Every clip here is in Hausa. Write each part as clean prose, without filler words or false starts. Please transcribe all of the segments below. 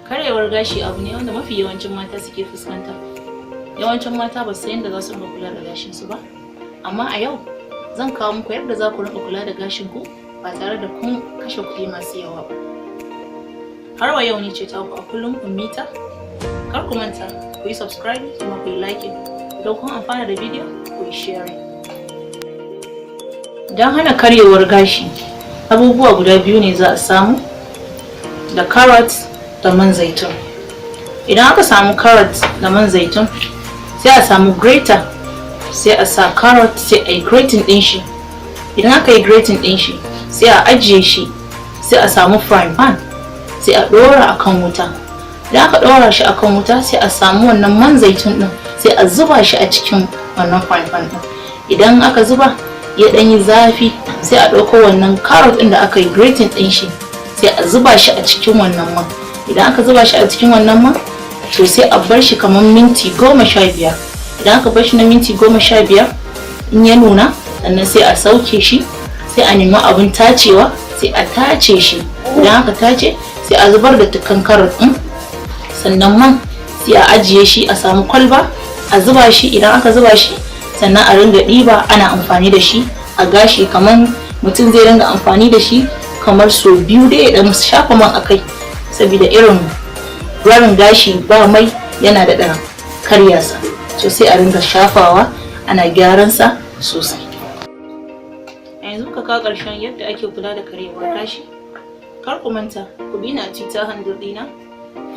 Karyewar gashi abu ne wanda mafi yawancin mata suke fuskanta. Yawancin mata ba su san yadda za su rinka kula da gashinsu ba. Amma a yau zan kawo muku yadda za ku rinka kula da gashinku ba tare da kun kashe kuɗi masu yawa ba. Har wa yau ni ce taku a kullum, Ummita. Kar ku manta ku yi subscribe kuma ku yi liking. Idan kun amfana da bidiyo, ku yi sharing. Don hana karyewar gashi, abubuwa guda biyu ne za a samu: da carrot da man zaitun. Idan aka samu carrot da man zaitun, sai a samu grater, sai a sa carrot, sai a yi grating din shi. Idan aka yi grating din shi, sai a ajiye shi, sai a samu frying pan, sai a ɗora akan wuta. Idan aka ɗora shi akan wuta, sai a samu wannan man zaitun din, sai a zuba shi a cikin wannan frying pan din. Idan aka zuba, ya ɗan yi zafi, sai a ɗauko wannan carrot ɗin da aka yi grating ɗin shi, sai a zuba shi a cikin wannan man. Idan aka zuba shi a cikin wannan man, to sai a bar shi kamar minti 15. Idan aka bar shi na minti 15, in ya nuna, sannan sai a sauke shi, sai a nemi abin tacewa, sai a tace shi. Idan aka tace, sai a zubar da tukan carrot ɗin. Sannan man sai a ajiye shi, a samu kwalba a zuba shi. Idan aka zuba shi, sannan a ringa ɗiba ana amfani da shi a gashi. Kamar mutum zai ringa amfani da shi kamar sau biyu dai, ya ɗan shafa man a kai, saboda irin barin gashi ba mai yana daɗa karya sa. So sai a ringa shafawa, ana gyaran sa sosai. A yanzu muka kawo ƙarshen yadda ake kula da karyewar gashi. Kar ku manta ku bi ni a Twitter handle ɗina,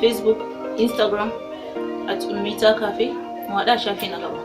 Facebook, Instagram, @UmmitaCafe. Mu haɗa shafi na gaba.